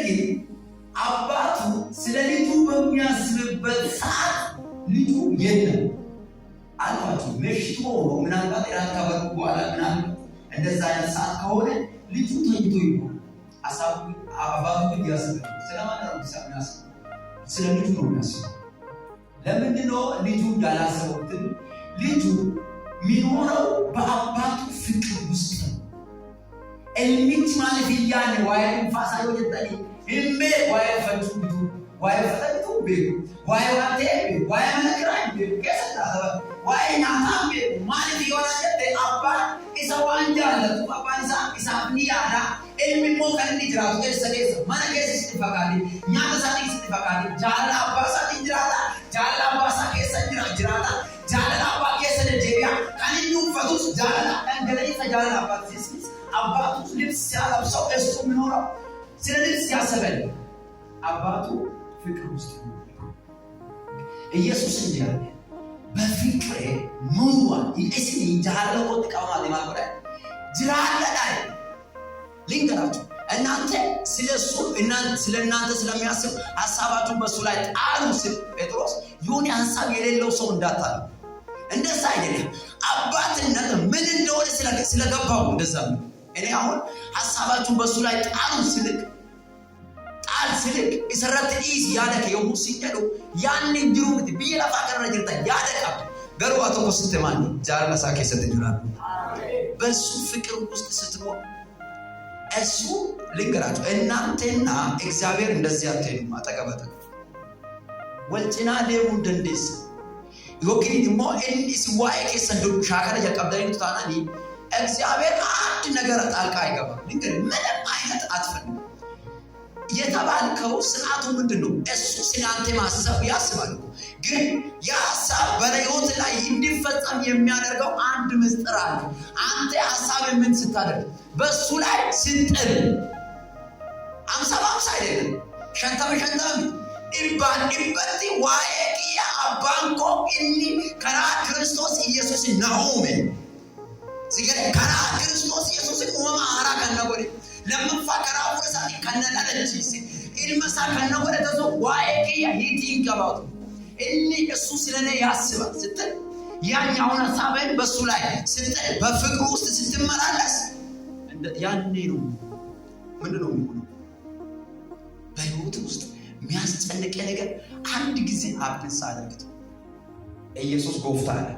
ግን አባቱ ስለ ልጁ በሚያስብበት ሰዓት ልጁ የለም አልኳችሁ። ምሽቱ ሆኖ ምናልባት እራት ከበሉ በኋላ ምናምን እንደዛ አይነት ሰዓት ከሆነ ልጁ ተኝቶ ይሆናል። አባቱ ግን ያስብ ስለማን ነው የሚያስበው? ስለ ልጁ ነው የሚያስበው። ለምንድን ነው ልጁ እንዳላሰበው? ልጁ የሚኖረው በአባቱ ፍቅር ውስጥ ነው። Ilmichi maaliif hin yaadne waa'ee dhuunfaa isaa yoo jettanii hin beeku. Waa'ee uffachuu bituu, waa'ee uffata bituu hin beeku, waa'ee waan ta'e hin beeku, waa'ee mana kiraa hin beeku, keessa jiraata, waa'ee nyaataa hin beeku. Maaliif yoo jette abbaan isa waan jaallatuuf abbaan isaa isaaf ni yaada. Ilmi immoo kan inni jiraatu keessa keessa mana keessa sitti fakkaate, nyaata isaatiin sitti fakkaate, jaalala abbaa isaatiin jiraata, jaalala abbaa isaa keessa jiraata, jaalala abbaa keessa deddeebi'a. Kan inni uffatus jaalala dhangala'iinsa jaalala abbaati. አባቱ ልብስ ሲያለብሰው እሱ የሚኖረው ስለ ልብስ ያሰበል አባቱ ፍቅር ውስጥ ነው። ኢየሱስ እንዲህ አለ፣ በፍቅሬ ኑሩ። Isin jaalala kootti qabamaati maal godha jiraadhaa. ልንገራችሁ፣ እናንተ ስለ እሱ ስለ እናንተ ስለሚያስብ ሀሳባችሁን በእሱ ላይ ጣሉ ስል ጴጥሮስ የሆነ ሀሳብ የሌለው ሰው እንዳታሉ፣ እንደዛ አይደለም። አባትነት ምን እንደሆነ ስለገባው እንደዛ ነው። እኔ አሁን ሀሳባችሁን በእሱ ላይ ጣሉ ስልክ ጣል ስልክ isarratti dhiisi yaada kee yommuu siin jedhu yaanni jiru miti, biyya lafaa kanarra jirta, yaada qabdu. Garuu waa tokko sitti maali, jaalala isaa keessatti jiraatu, በእሱ ፍቅር ውስጥ ስትኖር እሱ ልንገራችሁ፣ እናንተና እግዚአብሔር እንደዚህ አትሄዱም። አጠገብ አጠገብ wal cinaa deemuu hin dandeessan. Yookiin immoo inni isin waa'ee keessan shaakala jalqabdanii taananii እግዚአብሔር አንድ ነገር ጣልቃ አይገባም። ልንገርህ፣ ምንም አይነት አትፈልግም። የተባልከው ስርዓቱ ምንድን ነው? እሱ ስለ አንተ ማሰብ ያስባል እኮ። ግን ያ ሀሳብ በህይወት ላይ እንዲፈጸም የሚያደርገው አንድ ምስጢር አለ። አንተ ሀሳብ ምን ስታደርግ፣ በእሱ ላይ ስንጥል፣ 50 በ50 አይደለም፣ 50 50 dhibbaan dhibbatti waa'ee kiyya abbaan koo inni karaa Kiristoos Yesuus na uume. Sigale karaa Kiristoos Yesuus uumama haaraa kan na godhe. Lammaffaa karaa hafuura isaatiin kan na dhalachiise. Ilma isaa kan na godhe tasu waa'ee kiyya hiitii hin qabaatu. Inni እሱ ስለኔ ያስባል ስትል ያኛውን ሀሳብህን በእሱ ላይ ስትጥል በፍቅሩ ውስጥ ስትመላለስ ያኔ ነው ምንድን ነው የሚሆነው? በህይወት ውስጥ የሚያስጨንቅ ነገር አንድ ጊዜ happen ሳያደርግ ኢየሱስ gooftaa ነው።